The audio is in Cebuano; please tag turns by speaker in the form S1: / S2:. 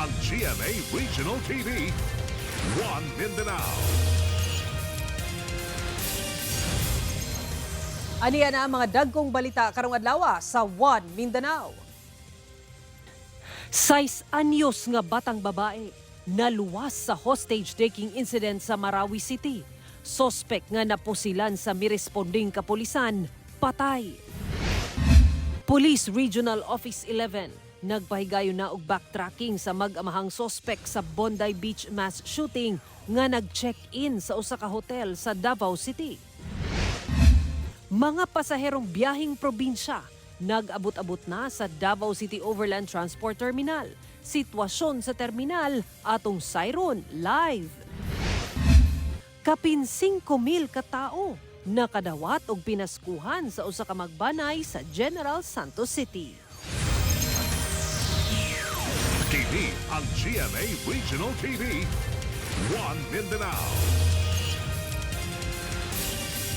S1: Ang GMA Regional TV. One Mindanao.
S2: Aniya na ang mga dagkong balita karong adlaw sa One Mindanao. 6 anyos nga batang babae naluwas sa hostage-taking incident sa Marawi City. Sospek nga napusilan sa miresponding kapulisan, patay. Police Regional Office 11 nagpahigayon na og backtracking sa mag-amahang sospek sa Bondi Beach mass shooting nga nag-check-in sa usa ka hotel sa Davao City. Mga pasaherong biyaheng probinsya nag-abot-abot na sa Davao City Overland Transport Terminal. Sitwasyon sa terminal atong sayron live. Kapin 5,000 katao nakadawat og pinaskuhan sa usa ka magbanay sa General Santos City.
S1: Kini ang GMA Regional TV. One Mindanao.